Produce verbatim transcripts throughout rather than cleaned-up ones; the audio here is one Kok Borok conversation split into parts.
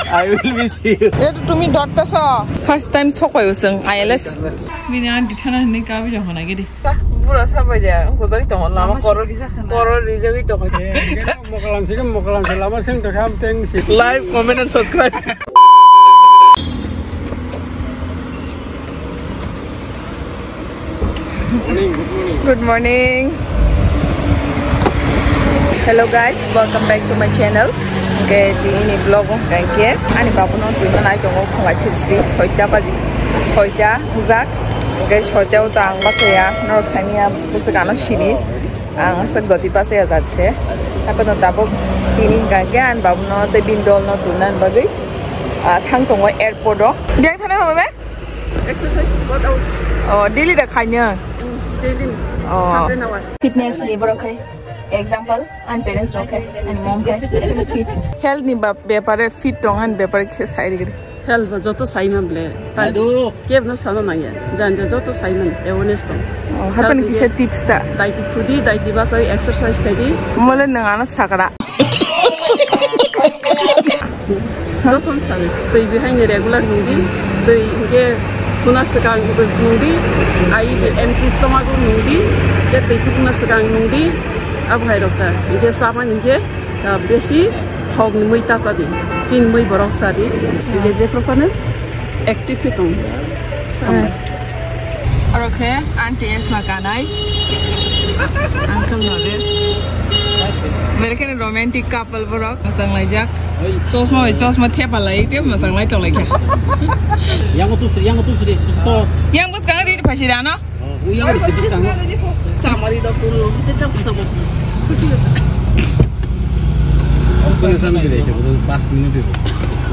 I will miss you. First time sok pai usung, I L S. Bini aunty thana hinwi kabi jokho na gidi. Bura sabai de, ang kujari tongo, lama koror, koror rijagwi tongo. Mokalam sini, mokalam sini, lama sini, tokam teng sini. Like, comment and subscribe. Good morning. Hello guys, welcome back to my channel. Hingke tini vlog o hingke ani babu no twi nai tongo khonga siri siri soita baji, soita jak. Hingke soita o ta ang bachaya norok sani ya bwswk ano sini. Ang aswk doti bachaya jat se. Hape no tabuk tini hingke ani babu no tei bini dol no twi nani bagwi, ah, thang tongo airport o. Biyang thani hama be? Exercise, workout. Oh, daily da khaina? Mm, daily. Oh. Half an hour. Fitness ni borok khai example, ani parents rok khai, ani mom khai, ani fit. Health ni bap-, bepare fit tong, ani bepare khe sai rigri. Health ba joto sai man ble. Adu. Kebno sano nangya. Jan ja joto sai man awareness tong. Oh, hapan kisa tips ta? Daiti thudi, daiti basai exercise tadi. Mole nang ano sakra. Jothon sal, twi bihai ni regular nungdi, twi hingke thuna swkang nungdi, ai empty stomach o nungdi, hingke twi thuna swkang nungdi, abo hai rok ta. Hingke chamani hingke, ah, besi thok ni mui ta chadi, chini mui borok chadi, hingke jephru phano active khe tong. Oro khe aunty Esma kanai. Uncle no re. American romantic couple borok mwchang laijak. Chosma bai chosma thepa lai te mwchang lai tong lai kha. Yang tu sri, yang tu sri, stop. Yang bwskang ri phasi rano. Oh, yang ri bwskang. Samari do tu lo, te ta phasa bo. Pas minute.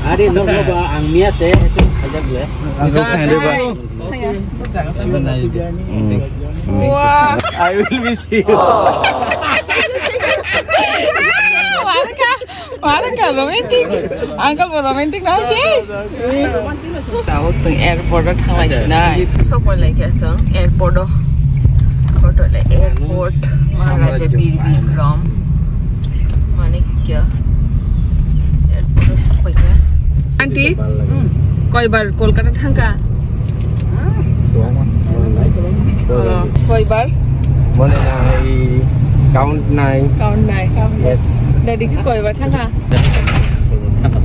Are no ba ang mia se, se ajak le. Ang sa sai de ba. Wah. I will miss you. Wala ka, wala ka romantic. Uncle bo romantic na hoise. Tabuk chwng airport o thanglai sinai. Sokpai lai kha chwng airport o. Airport o le airport. Maharaja Bir Bikram. Manikya. Airport o sokpai kha. Aunty, koibar Kolkata thangka? Oh, koibar? Mone nai, count nai. Count nai. Yes. Daddy ke koibar thangka? Thangka.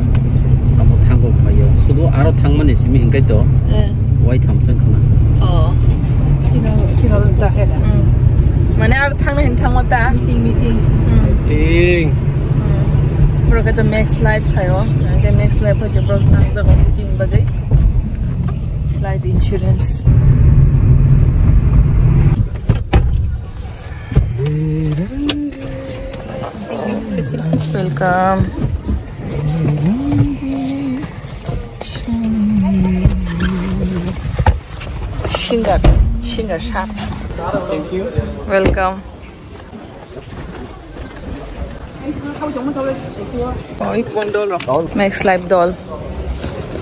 Tamo thango phayo. Sudu aro thangmani simi hingkai to. Eh. Wai thamsang khana. Oh. Kino, kino jahe da. Hmm. Mane aro thangna hin thangma ta? Meeting, meeting. Hmm. Meeting. Hmm. Pura kata Max Life khayo. Nang ke Max Life hoite borok thang jago meeting bagwi. Life insurance. Welcome. Singer, singer shop. Thank you. Welcome. Oi, kon dol rok. Max Life dol.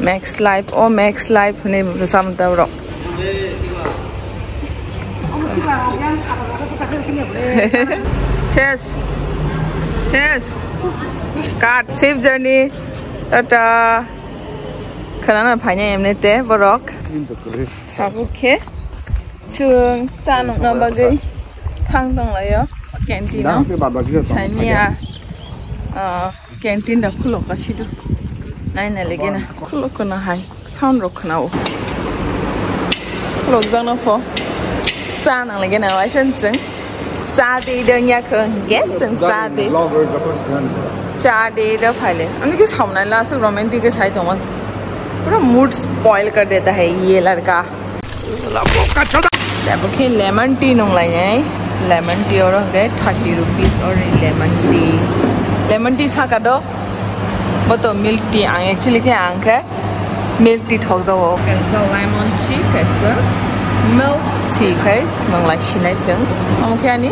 Max Life, oh, Max Life ni sam dol rok. Ses. Ses. Cut. Safe journey. Tata. Khana na phanya emne te borok. Tabuk khe. Chwng cha nungna bagwi thang tonglaio canteen o. Sanya, ah, canteen da khulok ka sidu. Naina legena khulok kono hai sound rok khwnao. Khulok jano pho cha nang legena waisa chwng cha de dong ya kho hingke chwng cha de. Cha de da phaile. Ani ke saunai la aswk romantic ke sai tongma. Pura mood spoil kar deta hai ye ladka. Abo khe lemon tea nung lainai. Lemon tea oro hwnkhe thirty rupees or lemon tea. Lemon tea saka do. Bo to milk tea. Ang actually khe ang khe milk tea thok jago. Kaisa lemon tea, kaisa milk tea khai nung lai sinai chwng. Omo khe ani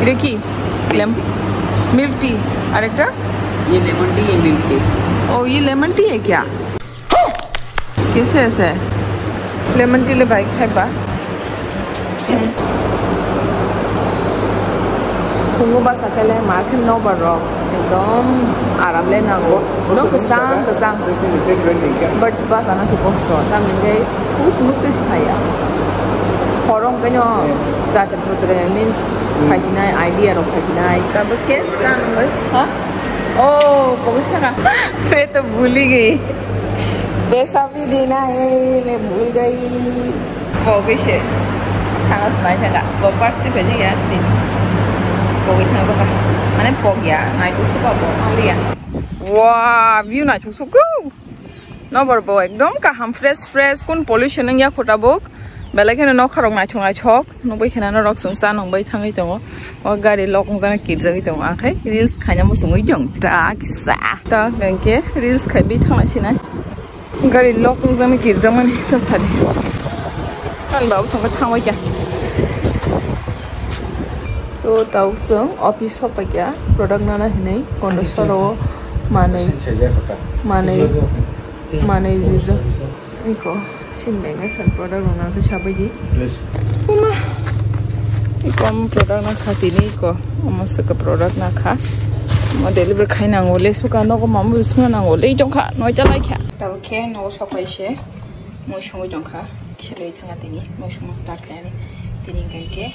ire ki lem milk tea. Arekta? Ye lemon tea, ye milk tea. Oh, ye lemon tea hai kya? Kese ase? Lemon tea le bai khai ba. Phungo basa kele mar khe nobar rok. Ekdom aram le nango. Ekdom kwchang, kwchang. But bus ana se kosto. Tamni hwnkhe thus mukti se phaiya. Khorok hwnkhe no jatre putre means khaisinai, idea rok khaisinai. Tabuk khe cha nungwi. Ha? Oh, pogis thaka. Pe to bhuli gayi. Besa bhi dena hai, main bhul gayi. Pogwi se. Thangna se nai thangkha. Bo first twi phaijak ya, tini. Pogwi thang bwkha. Mane pogya, naithok sukha bo, manliya. Wow, view naithok sukha. Nobor bo ekdom kaham, fresh, fresh, kun pollution wngya kho tabuk. Belai kheno nokha rok naithok, naithok. Nukbai kheno norok chwng cha nungbai thangwi tongo. O gari lock wngjaknai kirjagwi tongo. Ang khai reels khaina muchungwi tong ta kisa. Ta hwnkhe reels khaiwi thangna sinai. Gari lock wngjaknai kirjakmani ta sadi. Ani babu songkhe thangbai kha. So, tau chwng office sok paikha, product nana hinwi, kondo soro manwi, manwi, manwi rijak. Iko, sin bai na san product rok nang khe sabai di. Please. Kuma. Iko, omo product na kha tini iko. Omo swka product na kha. Omo deliver khai nango le suka nogo mamu sunga nango le tong kha noita lai kha. Tabo khe nogo sok pai se. Mo sungwi tong kha. Kisa le thanga tini. Mo sungma start khai ani. Tini hwnkhe.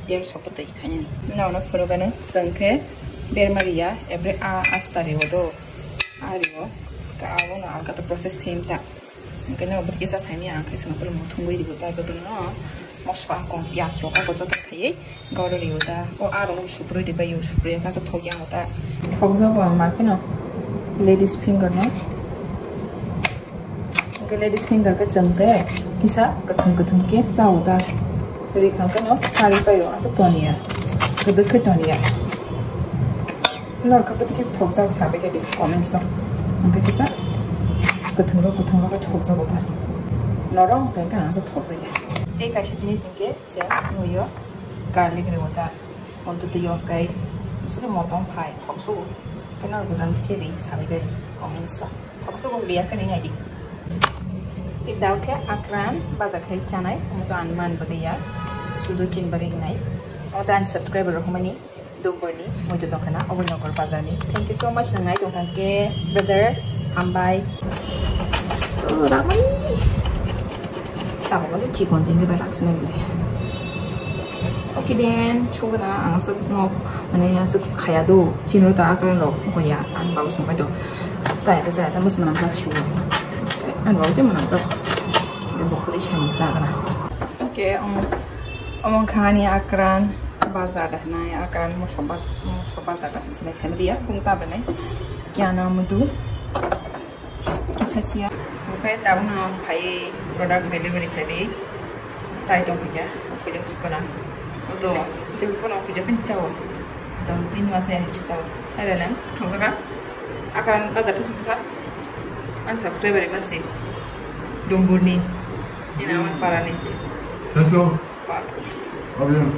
Derso kwtwi khainani. Nokno phunukgano chwng khe bermariya, ebre a asta rio do. A rio, ka abono alka to process same ta. Hwnkhe no bwtwi kisa saimanya ang khe chwng muthungwi rio ta jotono mosla kong piyaj rok abo joto khaiwi goro rio ta. O a rok suprui ribai yo suprui kasa thokya ta. Thokjago ang ma kheno ladies finger no. Hwnkhe ladies finger khe chwng khe kisa kwthwng kwthwng khe chao ta. Ri khang khe no pari paio asa toniya. Kwdwk khe toniya. Norok khe bwtwi khe thokjak sabai khe di comments o. Hwnkhe kisa kwthwng rok kwthwng rok khe thokjago ta. Norok hwnkhe ang asa thokjakya. Tei kaisa jinis hwnkhe je nuyo garlic rw ta. Montwi twi o kai bwswk motong phai thoksugo. Khe norok bwkang khe ri sabai khe comments o. Thoksugo ri ya khe ri nai di. Tei dao khe akran baja khai chanai, omo to ang man bagwi ya. Sudo chin bagwi wngnai. Omo to ani subscriber rok hwnmani Dumbur ni, muitu tong khana, Oboi Nogor bazar ni. Thank you so much, nang nai tong kha khe, brother. Hambai. Oh, ramai. Sabo bo se chikon jeng bai rak sinai bile. Okay then, chugana ang aswk no, mane aswk khaya do, chini ta akran rok ko ya, ang babu song pai do. Saya ta, saya ta, mas manam sa shu. Ang babu te manam sa. Ito bokoli sani sa kana. Okay, um, omong khani akran bazar da nai, akran moso baz-, moso bazar da sinai sani dia, kung ta benai. Kya naam tu? Kisa siya. Oke, tabuk no phai product delivery khai di. Sai tong kya, oke jeng sukana. Oto, jeng kono oke jeng chao. Dos din mas ya chao. Ada lang, thongkha. Akan bazar tu thongkha. An subscriber ma si. Dumbur ni. Ina man para ni. Thank you. Problem.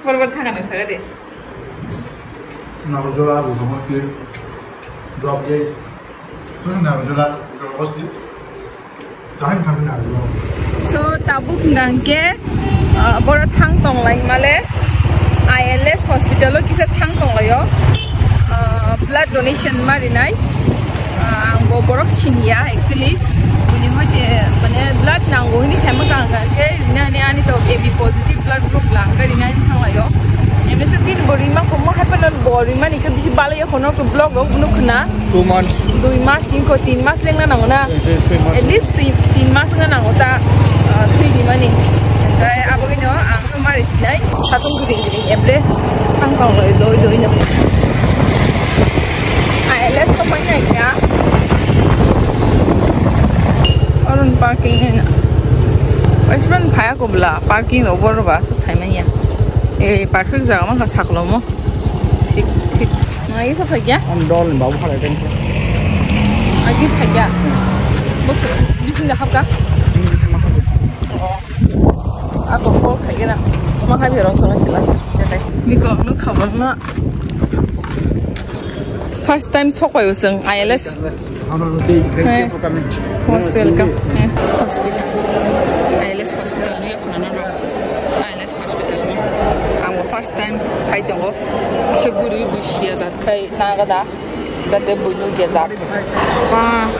Bor bor thanga nang saga de. Nagarjola, Bukamosti, Dropjai. Nagarjola, Dropjai. Kaham kaham nagarjola. So, tabuk hingkha hingke, ah, boro thang tong lai male, I L S hospital o kisa thang tong laio. Ah, blood donation ma rinai. Ah, ang bo borok siniya, actually. Bini hoite, mane, blood nango hini saima kang kang ke, rina ni ani to A B positive blood group lang ke, rina ni thang laio. Emni to tin bo rima komo hai pano bo rima ni ke bisi balai ya kono ke block rok bunu khna. Two months. Dui mas, ingko tin mas lengna nango na. Yes, yes, three months. At least tin, tin mas wngna nango ta, ah, thwi di mani. Tei abo khe no ang khe mari sinai. Satung gring gring eble. Thang thang loi doi doi no. I L S to koi nai kya? Arun parking na. Waisman phaya ko bla parking ro bor ba sa sai manya. Eh, perfect jaga man ka saklo mo. Thik, thik. Ngai sa phagya? Ang dol ni babu khalai tengkha. Agi phagya? Bos, bising da hapka? Hmm, bising ma hapka. Oh. Ako call phagya na. Ma khai berong thang sila sa. Jakai. Biko, no khabar na. First time sok pai usung, I L S. Ano no tei, thank you for coming. Most welcome. Hospital. I L S hospital ni ako na no. I L S hospital ni. Ang First time khai tongo. Kisa guri busia jat khai nagada. Jate buino gejak. Ah,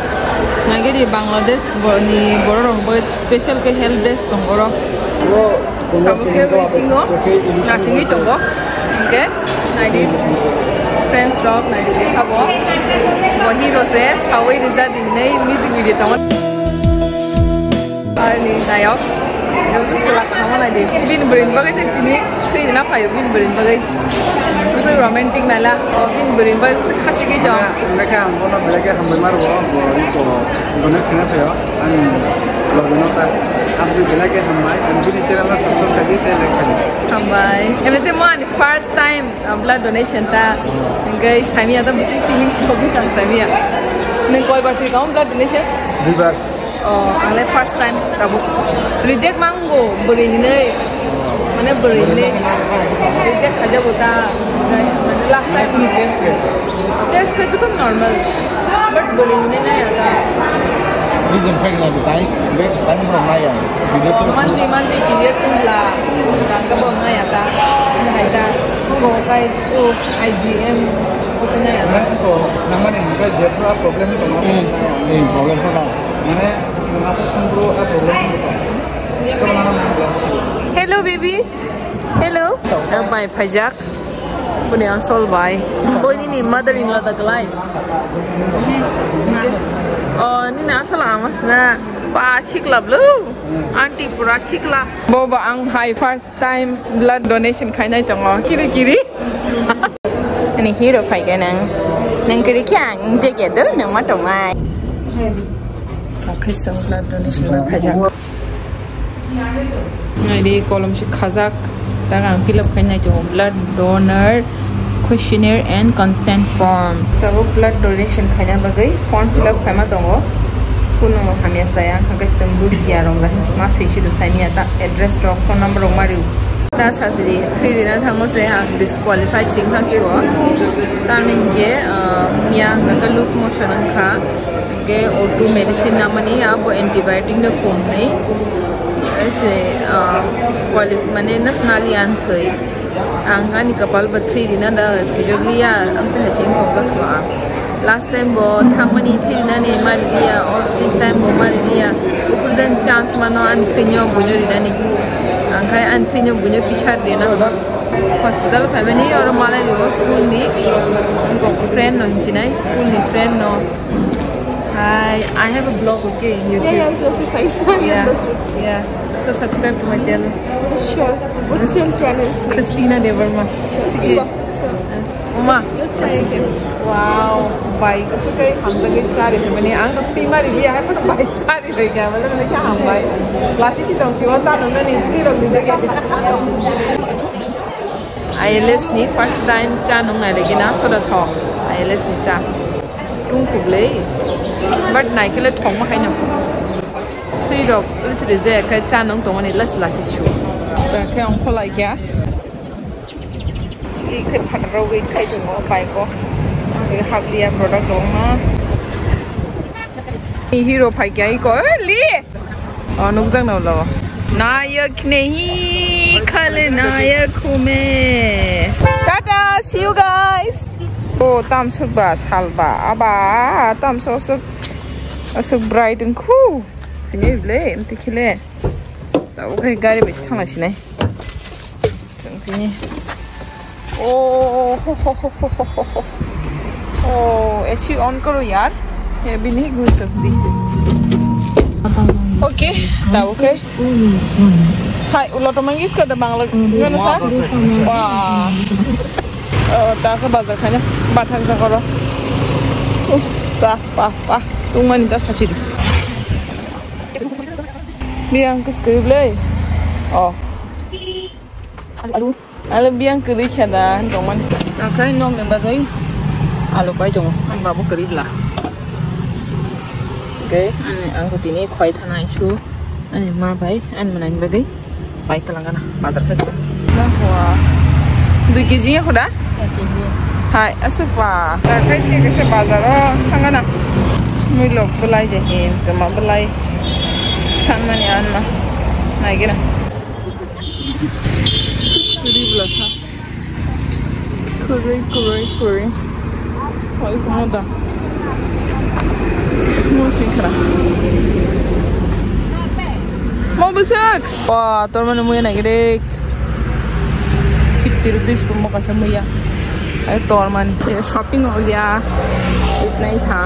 nagiri Bangladesh bo-, ni bororok bo special ke help desk tongo oro. Tamo khe waiting o nasingwi tongo. Hingke naidi friends rok naidi sabo. Bo hero se sawi rijadi hinwi music video tongo. Ani nayok. Yung sa sila kama naidi. Bini bwrwini bagwi tei tini twi na phaio bini bwrwini bagwi. Bwswk romantic naila. O bini bwrwini bagwi bwswk khasi gwi chong. Belai khe ang bono belai khe hambai maro bo, bo iko bono khna phaio. Ani logi no ta. Ang bini belai khe hambai. Ang bini channel no subscribe khaidi tei like khaidi. Hambai. Emne tei mo ani first time, uh, blood donation ta. Hingke sami ada betul feelings ko bukang sami ya. Neng koi bar si kaum blood donation? Duibar. Oh, ang le first time tabuk. Reject mango, bwrwi hinwi. Mane bwrwi hinwi. Reject khajago ta. Mane last time. Test khe? Test khe to normal. But bwrwi hinwi na ya ta. Reason sa kila tai, be tan bro na ya. Video to. Monthly, monthly period sing la. Ka bo na ya ta. Hai ta. Ko kai ko I G M ko na ya ta. Ko na mane ka jefra problem ko na ya. Eh, problem ko na. Mane Hello, baby. Hello. Bai phaijak. Buni asol bai. Boi nini mother in law da glai. Oh, nini asol amas na. Pa sikla blue. Auntie pura sikla. Boba ang hai first time blood donation khainai tongo. Kiri kiri. Ani hero phai khe nang. Nang kiri khe ang jege do nang ma tongnai. Okay, so blood donation ma phajak. Nai di kolom si khajak. Tang ang fill up khainai tongo blood donor questionnaire and consent form. Tabo blood donation khaina bagwi form fill up khaima tongo. Kuno hamya saya, hake chwng busia rong ga ma sei sidu sani ata address rok phone number rok ma riu. Ta sajri thwi rina thangmo se ang disqualified sing thang sio. Tamni hingke, ah, miya hingke loose motion wngkha. Hingke O two medicine namani abo antibiotic no phungnai. Ese, ah, quali-, mane national yan thwi. Ang ani kapal bo thwi rina da sujog liya, amte hasing tongka sio ang. Last time bo thangmani thwi rinani mari liya, or this time bo mari liya. Upur jen chance mano ani thwinyo bunyo rinani. Ang khai ani thwinyo bunyo pisar rina. Hospital phaimani oro malai liyo school ni. Ang friend no hinchinai, school ni friend no. Hi, I have a blog, okay, in YouTube. Yeah, yeah, it's okay, fine. Yeah, yeah. So subscribe to my channel. Sure. What's your channel name? Christina Debbarma. Sure. Okay. Sure. Uma. Your channel name? Wow, bai. It's okay. Hamjagwi chari phaimani. Ang to free mari liya hai, but bai chari phaikha. Mane, mane kya hambai. Lasi si tong siwa ta nang nani free rok di jagya. I L S ni first time cha nung nai lagi na, thoda tho. I L S ni cha. Tung kublei. But naikele thong ma khaino. Twi rok, uli suri je, kai cha nung tong mani las lasi chu. Khe ong kholai kya. I khai phatar rok wait khai tongo, bike o. Ang hap liya product rok no. Hero phai kya iko, eh, li. Oh, nukjak na ulo. Nayak nahi khale nayak hume. Tata, see you guys. Oh, tamsuk ba, sal ba, aba, tamsuk asuk, asuk bright and cool. Sini ble, emti khile. Ta oke gari bai thangla sinai. Chwng tini. Oh, ho, ho, ho. Oh, A C on karo yaar. Ye bhi nahi ghur sakti. Okay, ta okay. Hai, ulo to mangis kada bangla. Gana sa? Wah. Oh, ta ka bazar khana. Bathak sa karo. Uff, ta, pa, pa. Tung mani ta sasi. Biyang kis kiri blai. Oh. Alu. Alu biyang kwrwi khe da, tongmani. Akhai nokni bagwi alu pai tongo, ani babu kwrwi bla. Hwnkhe ani ang tini khoi thana isu, ani ma bai ani mwnani bagwi pai kwlangana bazar khe. Dui kg ya khuda? Ek kg. Hai, aswk ba. Akhai thik ase bazar o thangana. Mui lok belai je hin, kwma belai. Sanmani anma. Naigena. Kwrwi bla sa. Kwrwi, kwrwi, kwrwi. Oi, kumo da. Mo sing khara. Mo bwswk. Wa, tor mani muya nai gede. Fifty rupees bo mo kaisa muya. Ai tor mani. Shopping ol ya. Itna hi tha.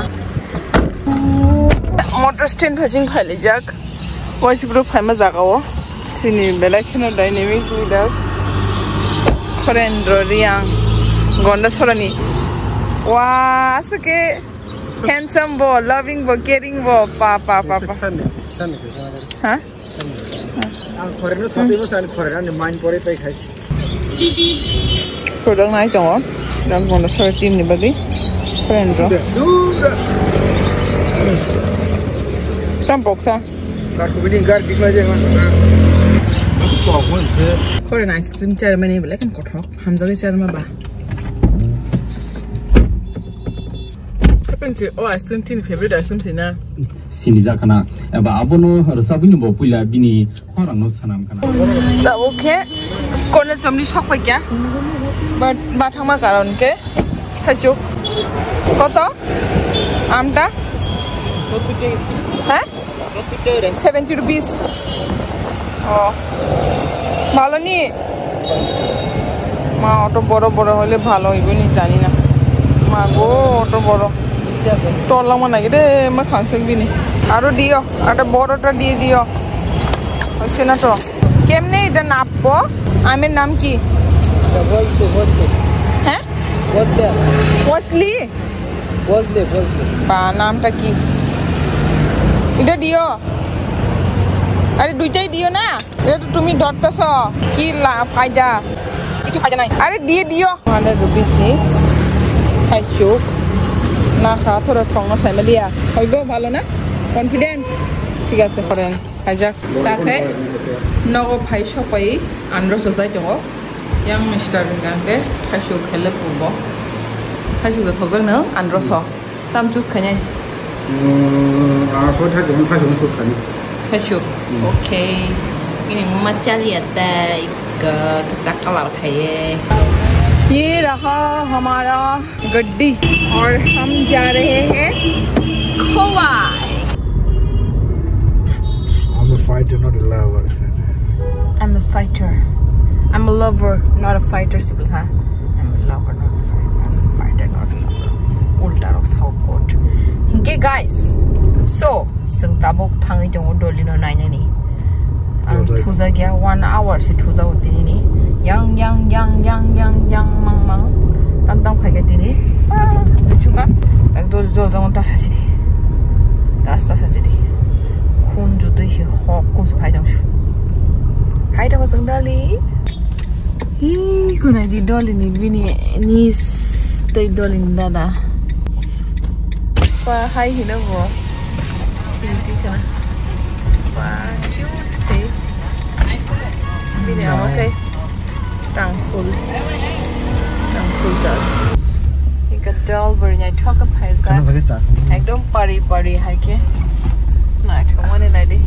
Motor stand phasing phailaijak. Waisibro phaima jagao. Sini belai kheno dynamic leader. Khorendro Riang. Gonda Sorani. Wa, aswk khe handsome bo, loving bo, caring bo. Pa, pa, pa, pa. Ha? Ang khoreno satwi bwsa ani khoreno ani mind pore pai khai. Product nai tongo. Dam kono sore team ni bagwi. Friend ro. Tam boksa. Kar kubini gar dikla je ma. Kok mon se. Khore na ice cream chair mani bele kan kothok. Hamjagwi chair ma ba. Happen to, oh, ice cream tini favorite ice cream sina. Sini jakhana. Eba abono rwchapwino bo puila bini horangno sanam khana. Tabuk khe skonel chomni sok paikya. But bathangma karon khe thaichuk. Koto? Amta? Ha? Seventy rupees. Oh. ভালো নি? মা, অত বড় বড় হলে ভালো হইব নি জানি না। মা গো, অত বড়। টল লাগবো নাকি রে, মা খাংসেক দিনি। আরো দিও, একটা বড়টা দিয়ে দিও। হচ্ছে না তো। কেমনে এটা নাপবো? আমের নাম কি? এটা বলতে, বলতে। হ্যাঁ? বলতে। ওয়াসলি? বজলে, বজলে। বা, নামটা কি? এটা দিও। আরে, দুইটাই দিও না। এটা তো তুমি ধরতেছ। কি লা-, ফায়দা? কিছু ফায়দা নাই। আরে, দিয়ে দিও। Hundred rupees ni. খাইছো। না খা, থোড়া ঠং না সাইমালিয়া। হইব, ভালো না? Confident? ঠিক আছে, করেন। Ajak, ta khe nogo phai sokpai androso chai tongo. Yang mister hwnkha khe thaichuk khe le phubo. Thaichuk da thokjak no androso. Tam choose khainai? Hmm, ah, so thaichuk, thaichuk choose khainai. Thaichuk. Hmm. Okay. Ini mama chali atai ke kachak kalar khaiye. Ye raha hamara गड्डी और हम जा रहे हैं Khowai. I'm a fighter, not a lover. I'm a fighter. I'm a lover, not a fighter. Simple ha. I'm a lover, not a fighter. I'm a fighter, not a lover. Ulta rok sao kot. Hinke guys. So, seng tabok thangi jongo dolino nainani. Ang thujakya, one hour se thujago tini ni. Yang, yang, yang, yang, yang, yang, mang, mang. Tam, tam khaikha tini. Ah, chuka. Ekdol jol jol ta sachidi. Ta, ta sachidi. Khun jutui se hok khun se phai dong su. Phai dong jong dali. Hi, kunai di doli ni bini nis tei doli ni dada. Pa hai hino bo. Hindi ka. Pa cute tei. Bini ama khe tangkhul. Tangkhul jat. Ika dol bari naithok khe phaijak. Ekdom pari pari hai khe. Naithok mani nai di.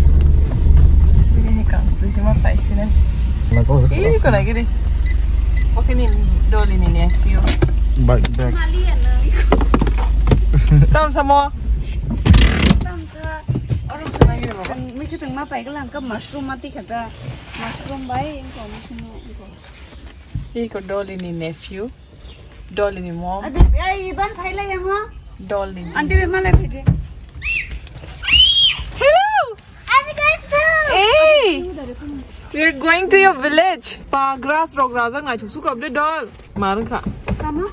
Bini hai kamsli sima paisina. Ih, kona giri. Oke ni doli ni nephew. Bag, bag. Tam samo. Tam sa. Oro kona giri baba. Mikhe tong ma pai gala angka mushroom mati khata. Mushroom bai ingko mushroom ingko. Iko doli ni nephew. Doli ni mom. Abi, ai, iban phailai yang ho? Doli ni. Aunty, be malai phai de. Hello. Hey. We are going to your village. Pa grass rok rajak nai thuk suka ble dol. Marang kha. Tama?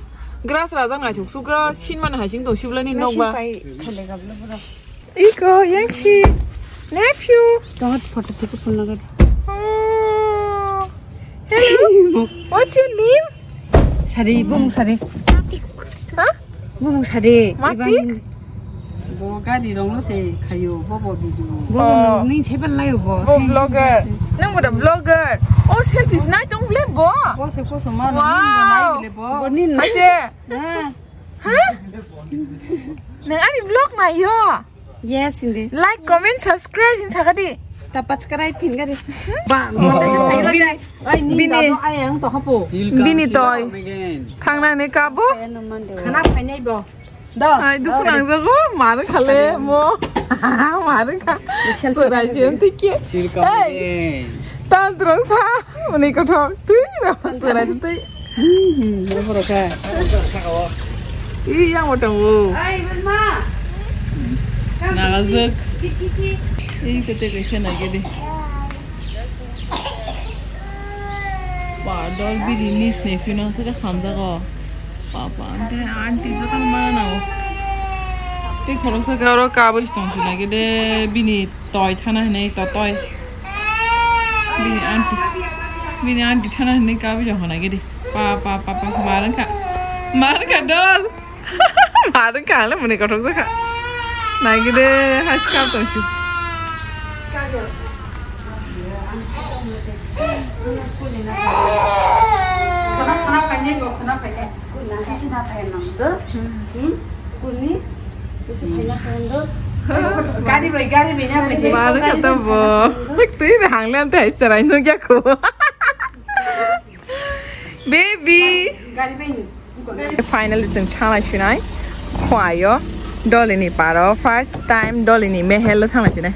Grass rajak nai thuk suka sin mana hai sing tong sibla ni nok ba. Pai khale gabla bro. Iko, yang si. Nephew. Don't photo tuku phone laga. Oh. Hello. What's your name? Sari, bung sari. Ha? Bung sari. Matik? Iban bo gari rong lo se khayo, bo bo video. Bo, oh, ni sebar layo bo. Bo vlogger. Nang bo da vlogger. Oh, selfies nai tong ble bo. Bo se ko so ma. Wow. Ni bo nai ble bo. Bo ni nai. Ase. Ha? Ha? Nang ani vlog nayo? Yes, hindi. Like, comment, subscribe hin sakadi. Tapat sekarang pin gari. Ba, bini, bini toy. Thangna ni kabo. Khana phainai bo. Do. Ai, dukhu nangjago, mano khale mo. Mano kha. Serai jen tike. Hey. Tan trong sa, muni kothok. Tui ro, serai tui. Hmm, hmm, ro, ro, kha. Ih, yang mo tong wo. Ai, Belma. Nangajak. Ih, kete kaisa nagede. Ba, dol bini nis ni finance ka khamjago. Papa, ante aunty joto mana nango. Tei khoroksa khe oro kabui tong sina khe de bini toi thana hinwi to toi. Bini aunty, bini aunty thana hinwi kabui tong hona khe de. Pa, pa, pa, pa, mar wngkha. Mar wngkha dol. Mar wngkha le muni kothok jakha. Nai khe de haskar tong si. Khana, khana phainai bo, khana phainai. School na, kisi na phai nang do. Hmm? School ni, kisi phai na phai do. Gari bai, gari bai na phai. Mar wngkha to bo. Twi de hanglen te hai cherai nugya ko. Baby. Gari bai ni. Finally, chwng thanglai sinai. Khwayo. Dolini paro. First time Dolini mehel lo thanglai sinai.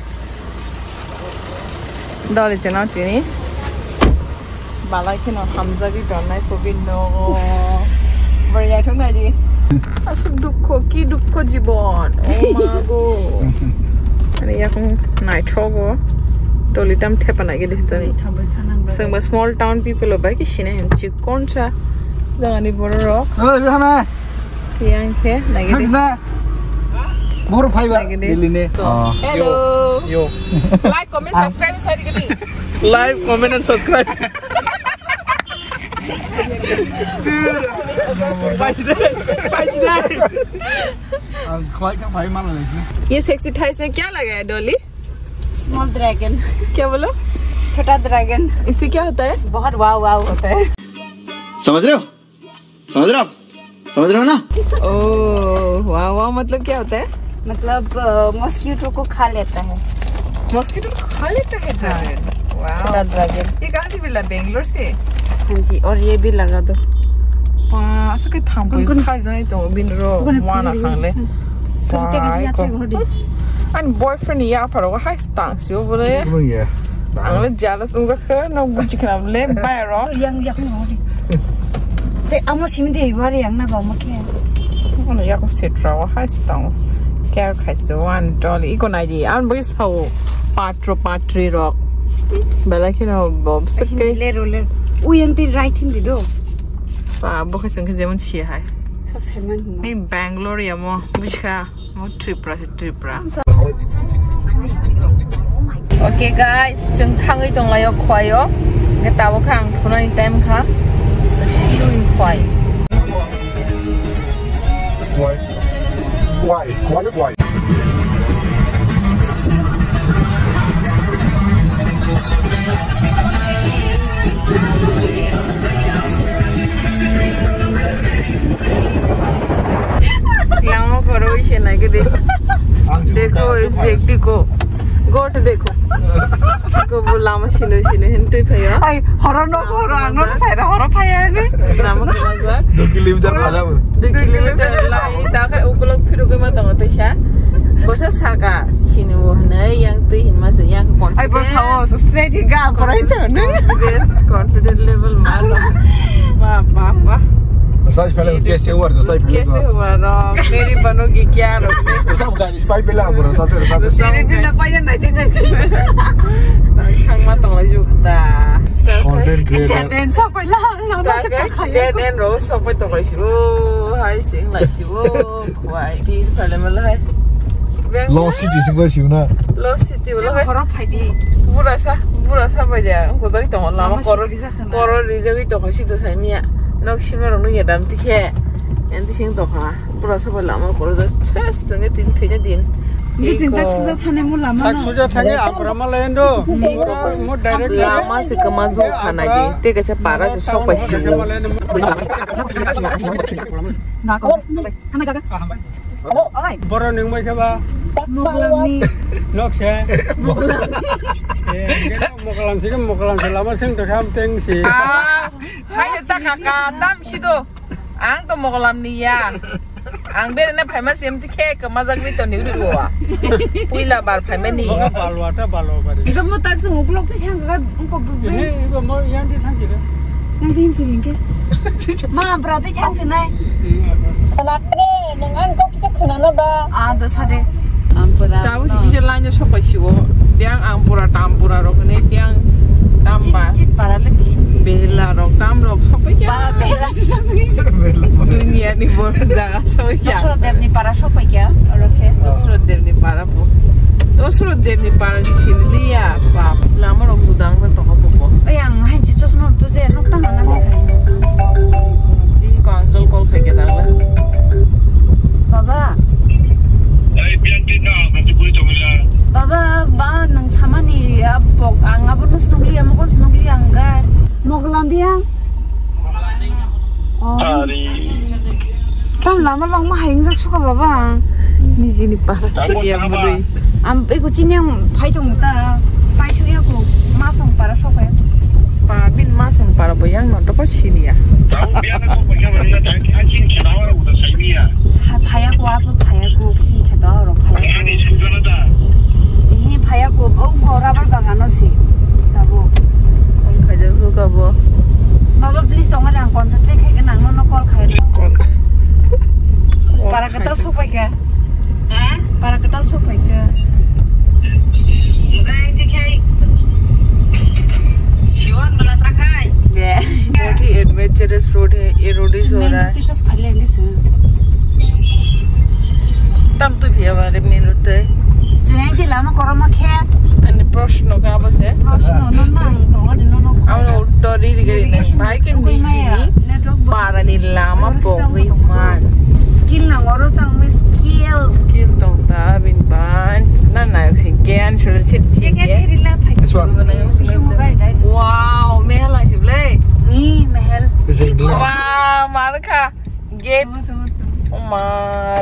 Doli chwngno tini. Balai kheno hamjagwi tongnai Pobin nogo. Bwrwi naithok naidi. Aswk dukho, ki dukho jibon. Oh mago. Ani yakung naithogo. Doli tam thepa nai gede sani. Sengba small town people obai ki sine hem chikon cha. Jagani borok. Oi, bihana. Yang khe nai gede. Thang na. Bor phaiba. Nai gede. Dili ne. Oh. Hello. Yo. Like, comment, subscribe, share gede. Like, comment and subscribe. ये sexy thighs में क्या लगा है Dolly? Small dragon. क्या बोलो? छोटा ड्रैगन। इससे क्या होता है? बहुत वाव वाव होता है। समझ रहे हो? समझ रहे हो आप? समझ रहे हो ना? ओ, वाह, वाह, मतलब क्या होता है? मतलब, अ, मॉस्किटो को खा लेता है। मॉस्किटो को खा लेता है ड्रैगन? हाँ। वाह। छोटा ड्रैगन। ये कहाँ से मिला? बेंगलोर से? हाँ जी, और ये भी लगा दो। वाह, ऐसा के थाम कोई खा जाए तो बिन रो, वाह ना खा ले। Ani boyfriend ya pharo hai stang sio bole. Ang le jealous wngkha khe no buji khna bole bai ro. Yang yang no. Te amo simi de ibar yang na ba mo khe. Ono ya ko setra wa hai stang. Care khai se one dolly iko nai di. An bagi sao patro patri rok. Bela khe no bob sekke. Le ro le. U yang ti right thing di do. Ba bo khe sing khe jemon si hai. Sab sai man. Ni Bangalore ya mo buji kha. Mo Tripura se Tripura. Okay guys, chwng thangwi tonglaio khwaio. Ge tabuk kha ang thunani time kha. So see you in khwai. Khwai. Khwai. Khwai. Khwai. Lama koroi se nai gede. Dekho, is byakti ko. God dekho. Ko bo lama sino sino hin twi phaya. Ai, horo no horo, ang no sai horo phaya ni. Lama kena jak. Dui kilometer phaya bo. Dui kilometer lai, ta khe ukulok phirugwi ma tongo tei sa. Bosa saka, sini wo hwnwi yang twi hinma se, yang confident. Ai, bosa wo, so straight hinga, ang korai se hwnwi. Confident, confident level ma lo. Ba, ba, ba. Sai phale, kaise hua, sai phale. Kaise hua, ro, meri banogi kya, ro. Sab gari, spy pela, bro, sate, sate. Siri bin na paya nai, nai, nai. Thangma tongo juk ta. Content creator. Content, so pela, lama se. Dead end ro, so pela tongo juk. Hai, sing lai juk. Khwai, tin pale mala hai. Lost city sing bai siu na. Lost city wala hai. Horo phai di. Bura sa, bura sa bai dia. Ko doi tong lama koro, koro rijagwi tong si do sai miya. Nok sima rong ya dam tikhe. Enti sing tong ha. Bura sa bai lama koro do. Chas tong tin thenya din. Ni sing tak suja thane mu lama. Tak suja thane abra mala endo. Mo direct lama se kama jo khana di. Te kaisa para se sok pai si. Nako. Hana gaga. Abo, oi. Boro nung mai saba. Muglamni. Nok se. Mokolam sih, mokolam sih, lama sing terkam teng sih. Ah, ayo tak kakak, tam situ. Ang to mokolam ni ya. Ang bere na phaima sem ti khe kama jak ni to ni uri wa. Puila bar phaima ni. Moga balwa ta balwa bari. Ito mo tak sung uklok te yang ka ungko bu. Ini iko mo yang di thang kira. Yang di him siling ke. Ma bra te yang sinai. Khna ne, nang ang kok kisa khna no ba. Ah, do sare. Ampura. Tabu si kisa lain sok pai siwo. Yang ampura tampura rok ne yang tamba. Chit para le bising si. Bela rok tam rok sok pai kya. Ba bela si sok pai kya. Dunia ni bor jaga sok pai kya. Suro dem ni para sok pai kya. Oro khe. Dosrot Devni para bo. Dosrot Devni para si sinliya. Bap, lama rok budang ba toko bo. Ai ang hai ji chosma tu je nok tang na. Di ko uncle call khai ke dang la. Baba. Ai bian di na, nanti bui to mila. Baba, ba nang samani abok ang abo nus nukli amo kon nukli ang ga. Mok lambiang. Oh. Ari. Tam lama long ma hayung jak suka baba ang. Nijini para siya mudui. Am eko chini ang phai tong ta. Phai suya ko masong para sok ya. Pa bin masong para bo yang no to ko siniya. Tahu biar aku punya mana tak asin kenapa udah saya. Phaya ko apo phaya ko chini khe to ro phaya. Ani sujana da. Ehe phaya ko o ko rubber bagano si. Tabo. Call khai jak suka bo. Baba please tong ang concentrate khai ke nang no call khai. Call. Para katal sok pai ka. Ha? Para katal sok pai ka. Mugai ke khai. Siwan mala trakai. Be. Body adventurous road hai, ye road is ho raha hai. Tam tu bhi hamare main road hai. Jai ke lama koroma khe. Ani proshno ka bose. Proshno no nang to no no. Amo uttor ri ri ri nang. Bhai ke niji ni para ni lama pogwi man. Skill nang oro chang mi skill. Skill tong ta bin ban. Na na sing ke an shul shit shit ke. Wow, mehel ai sible. Ni mehel. Wow, mar kha. Gate. Oma,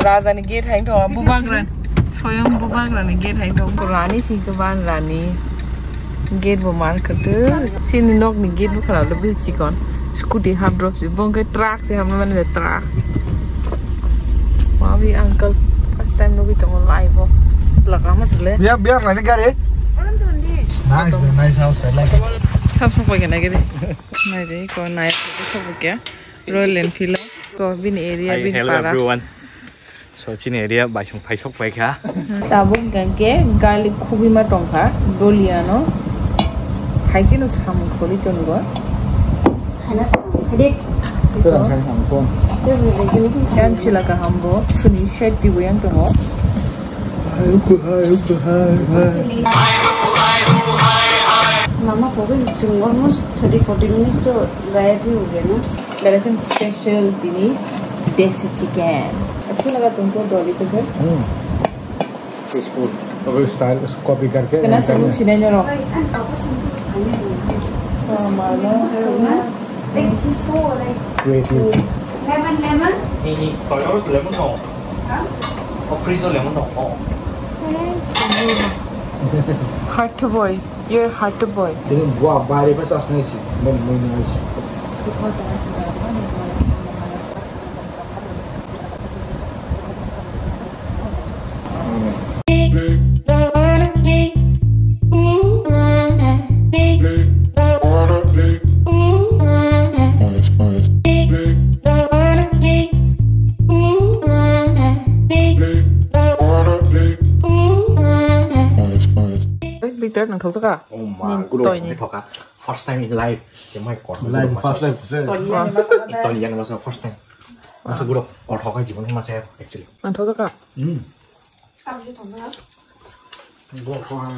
raja ni gate hai thong. Bubagra. Phoyong bubagra ni gate hai thong. Rani sing to ban rani. Gate bo mar kha tu. Chini nok ni gate bo khara lo bisi chikon. Scooty hap drop si. Bong ke truck si hap mane truck. Mawi uncle first time nugui tongo live o. Selak ama sible. Ya biar lain gari. Nice, nice house, I like it. Sab sab pakai lagi deh. Nai deh, kau naik tu sab pakai. Royal Enfield. Ko bini area, bini para. Hello everyone. So chini area bai sung phai sok pai kha. Tabuk hingke garlic khubima tongkha, doliano. Haikeno samung kholi tongo. Khana samung khadi. Yang chila kaham bo, suni shed dibo yang tongo. Mama, pogwi chwng almost thirty forty minutes to gaya pi uge na. Belai kheno special tini desi chicken. Achhe laga tumko doli to bhai. Hmm. Peaceful. Abhi style copy karke. Kena sebelum sini aja roh. Sama lo. Creative. Lemon, lemon. Ini, kalau lemon no. Hah? Oh, freeze lemon no. Oh. Heart boy. You're a hard to boy. Tini bua bari pa sas nai si, mo mo nai si. Bitter nang thok ka? Oh my, guru, ni thoka. First time in life, ke mai kor. Life first time, first time. Toni yang masa, Toni yang masa first time. Masa guru, kor thoka jibon masa actually. Nang thok ka? Hmm. Guru, thoka.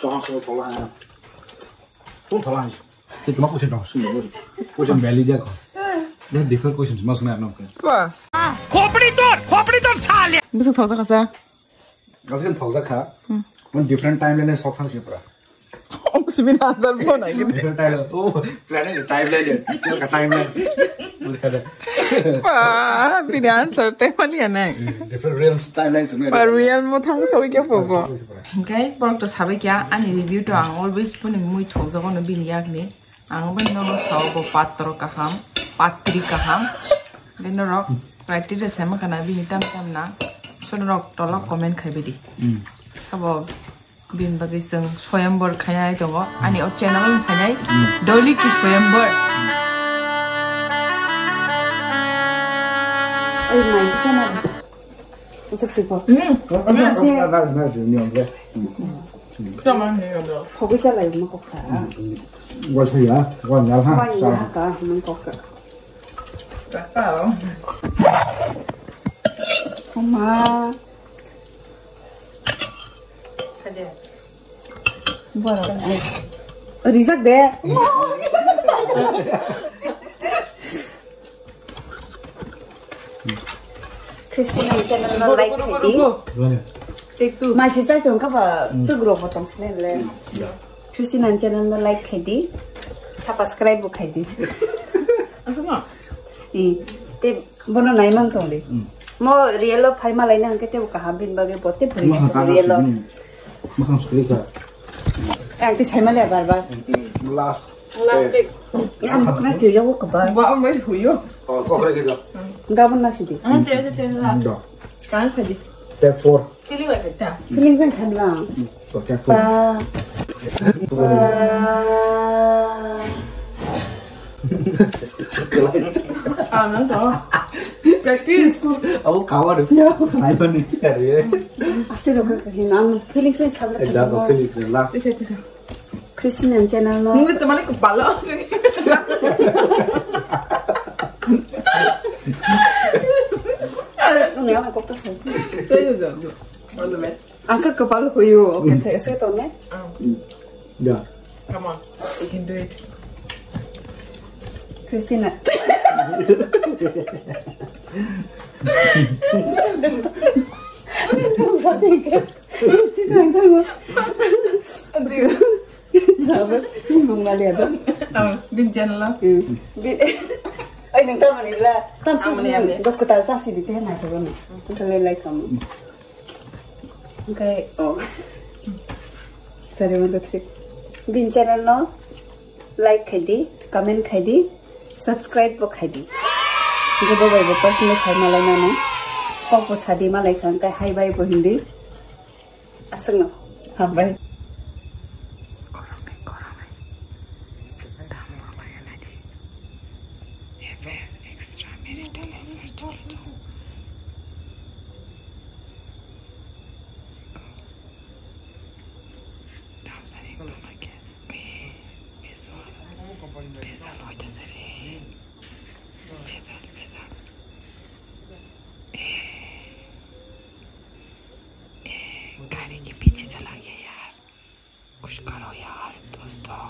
Thoka so thoka. Pun thoka. Te tuma question dong, sung dong. Question valid ya ko. Then different questions mas na no. Wah. Khopri tor, khopri tor sale. Bisa thok ka sa? Asli kan thok ka. Hmm. Mon different time le sok thang si pra. Omo simi na answer bo na gini. Different timeline. Oh, planning timeline. Timeline. Buji kha de. Ba, bini answer te mali ya nai. Different realms, timelines. Ba, real mo thang sawi kya pobo. Hingkai borok to sabai kya, ani review to ang always puni mui thok jago no bini yak ni. Ang bai no no sao bo patro kaham, patri kaham. Bai no rok practice sama kana bini tam tam na. So no rok tolo comment khai bidi. Sabo Bini bagwi chwng Swayambor khainai tongo. Ani o channel wng khainai Doliki Swayambor. Oi, mai kisa na. Usuk sipo. Tama ni yo. Thogwi sa lai mo kokha. Wa sa ya, wa ya ha. Wa ya ha ka, mo kokha. Oma. Borok, ai. Rijak de. Christina channel no like khai di. Take two. Mai si chai tong kha ba, tu gro bo tong sine le. Christina channel no like khai di. Subscribe bo khai di. Asama. I, te Bono naimang tong di. Mo real o phai malai na hwnkhe tebo kaham bini bagwi bo tei bwrwi. Makhang kaham real o. Makhang sukri kha. Ang tei sai maliya bar bar. Last. Last take. Ang bukna khe yago kha ba. Ba ang bai huyo. Oh, kokre khe do. Gabon na sidi. Ang tei tei tei la. Do. Kan kha di. Take four. Feeling bai khaita. Feeling bai khamla. Ba. Ba. Ah, nang to. Practice. Abo kawa de pia ko khlai ban ni kya re. Ase ro ka hin ang feelings bai sabla. Da ko feeling la. Tisa tisa. Christian channel no. Nunggu teman aku pala. Nunggu aku kok to sai. Thank you, sir. All the best. Ang ka kapal huyu. Okay, thank you, Tony. Yeah. Come on, you can do it. Christina. Christina, ang tayo. Bin channel. Ay, nang tama nila. Tam sa doktor sa si di te na ko na. Ko le like kamu. Okay, oh. Sorry, one, two, three. Bin channel no like khai di, comment khai di, subscribe bo khai di. Hingke bo bai bo personal khai malai nano. Kok bo sadi malai kha, hingke hai bai bo hindi. Aswkno. Hambai. Extra marital effort. गाड़ी के पीछे चला गया यार। कुछ करो यार दोस्तों।